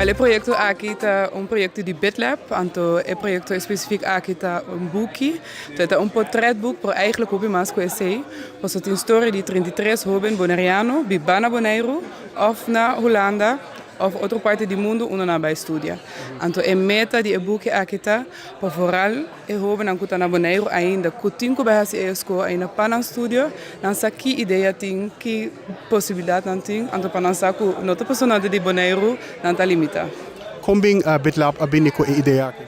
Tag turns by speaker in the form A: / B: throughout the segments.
A: Wel, e proyecto aki ta un proyecto di BitLab, anto e proyecto especific aki ta un buki, entonces ta un portretboek, pero eigenlijk hopi mas cu esey, pasobra tin storia di 33 hoben Boneriano biba na Boneiru of na Hulanda of otro parti di mundo unda nan a bay studia. Anto e meta di e buki aki ta pa vooral E hóbennan ku ta na Boneiru ainda ku tin ku bai hasi ESCO ainda pa nan studio, nan sa ki idea tin, ki posibilidat nan tin, anto pa nan sa ku no ta personanan di Boneiru nan ta limitá.
B: Kon bin BitLab a bini ku e idea aki?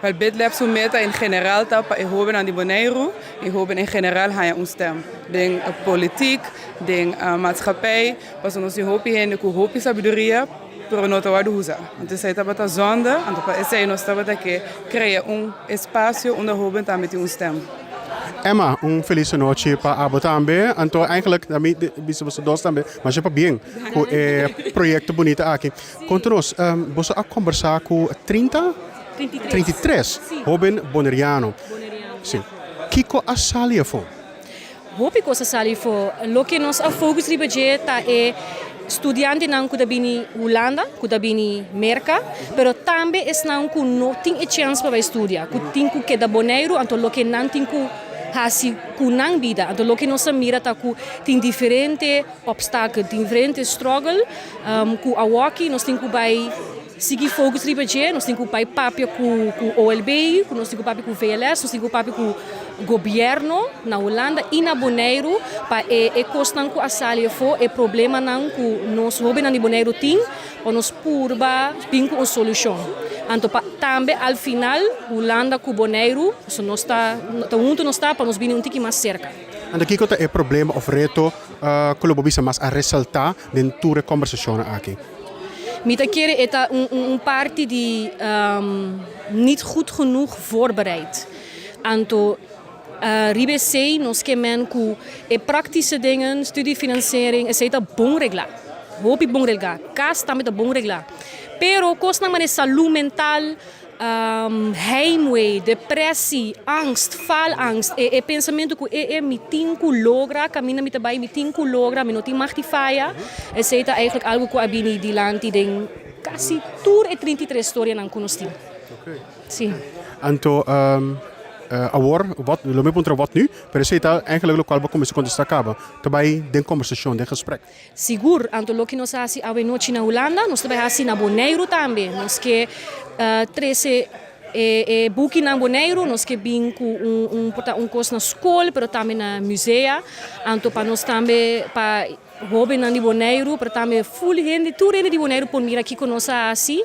A: Wèl, BitLab su meta en general ta pa e hóbennan di Boneiru i hóben en general haña un stèm den politik, den maatschappij, pasobra nos tin hopi hende ku hopi sabiduria, Pero no ta wòrdu usa. Anto esei tabata zonde, anto pa esei nos tabata ke krea un espasio unda hóben tambe tin un stèm.
B: Emma, un felis anochi pa abo tambe. Anto eigenlijk na mi bisa boso dos tambe masha pabien ku e proyekto bunita aki. Konta nos, boso a kombersá ku 30? 33 hóben boneriano. Si. Kiko a sali afó?
C: Hopi kos a sali for. Loke nos a focus riba dje ta e studiantenan ku ta bini Hulanda, ku ta bini Merka, pero tambe esnan ku no tin e chèns pa bai studia, ku tin ku keda Boneiru, anto loke nan tin ku hasi ku nan bida. Anto loke nos a mira ta ku tin diferente obstakel, tin diferente struggle ku awoki nos tin ku bai sigui focus riba dje, nos tin ku bai papia ku OLB, ku nos tin ku papia ku VLS, nos tin ku papia ku Gobierno na Hulanda y na Boneiru pa e e cosnan cu a sali afo, e problemanan cu nos hobennan di Boneiru tin, pa nos purba bin cu un solucion. Anto pa tambe al final Hulanda cu Boneiru, pasobra nos ta ta hunto nos ta pa nos bini un tiki mas cerca.
B: Anto kico ta e problema of reto cu lo bo bisa mas a resalta den tur e combersacionnan aki?
C: Mi ta kere e ta un un parti di niet goed genoeg voorbereid. Anto riba esei nos ke men ku e praktische dingen, studiefinanciering, esei ta bon reglá, hopi bon reglá, kas tambe ta bon reglá. Pero kosnan manera salú mental, heimwee, depressie, angst, faalangst, e e pensamentu ku e e mi tin ku logra kaminda mi ta bai, mi tin ku logra, mi no tin mag di faya, esei ta eigenlijk algu ku a bini dilanti den kasi tur e 33 storianan ku nos tin. Sí.
B: Anto awor wat, lo mi puntra wat nu, pero esei ta eigenlijk lokual bo kuminsá kontestá kaba, ta bai den kombersashon, den gesprek.
C: Sigur, anto loke nos a hasi awe nochi na Hulanda, nos ta bai hasi na Boneiru tambe. Nos ke trese e e bukinan Boneiru, nos ke bin ku un un por ta un kos na skol, pero tambe na musea, anto pa nos tambe pa Hobennan di Boneiru, pero tambe ful hende, tur hende di Boneiru por mira kiko nos a hasi,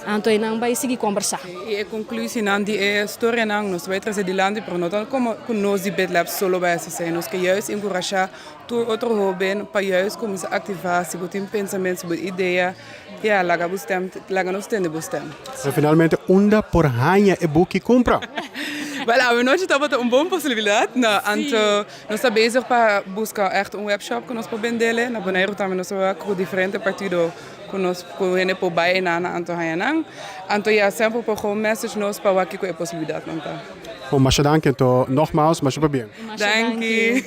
C: anto e nan bai sigui kombersá.
A: I e konklusinan di e storianan nos ta bai trese dilanti, pero no ta komo ku nos di BitLab solo bai hasi esei. Nos ke juist enkurashá tur otro hoben pa juist kuminsá aktivá. Si bo tin pensamentu, si bo tin idea, ya, laga bo stèm, laga nos tende bo stèm.
B: Pero finalmente unda por haña e buki kumpra?
A: Wèl, awenochi tabata un bon posibilidat, no, anto. Nos ta bezig pa buska ègt un webshop ku nos por bendele. Na Boneiru tambe nos ta wak ku diferente partido ku nos ku hende por bai einan anto haña nan. Anto ya semper por gewoon message nos pa wak kiko e posibilidatnan ta.
B: Bon, masha danki anto nogmaals masha pabien.
A: Danki.